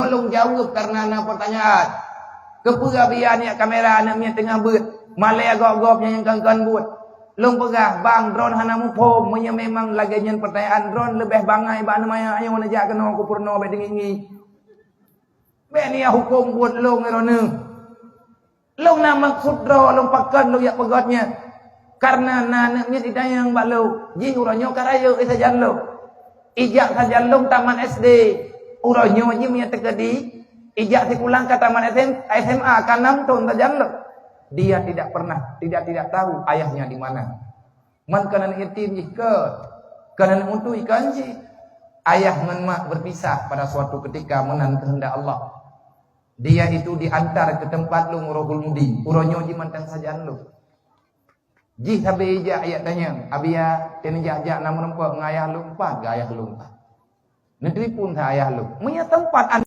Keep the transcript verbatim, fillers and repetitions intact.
Lôn jaweueb kareuna na peurtanyaan. Keupeue Abiya nyak kamera aneuk miet teungoh beuet? Malée gob-gob nyang kon-kon buet. Lôn peugah, bang, droen hana muphom. Meunyoe memang lagée nyan peurtanyaan, droen leubeh bangai bak aneuk manyak nyoe neujak keunoe keu peurunoe bék teungieng-ngieng. Bék neujak huköm buet lôn droeneueh. Lôn na meukeusut droe lôn pakon lôn jak peugét nyan. Kareuna na aneuk miet jitanyong bak lôn, jih uroe nyoe ka rayeuk sajan lôn. Ijak sajan lôn tamat S D. Uroe nyoe jih meunyoe teukeudi, ijak sikulang ka tamat S M, S M A ka nam thon sajan lôn. Dia tidak pernah, tidak, tidak tahu ayahnya di mana. Man keunan yatim jih kon, keunan untui kon jih. Ayah ngon mak berpisah pada suatu ketika meunan kehendak Allah. Dia itu diantar ke tempat lôn Rohul Mudi. Uroe nyoe jih mantong sajan lôn. Jih sabe ijak, ijak tanyong, "Abiya, teuneujak-jak na meurumpok ngon ayah lôn pat, keu ayah lôn pat." Neutelepon sa ayah lôn. Meunyoe teumpat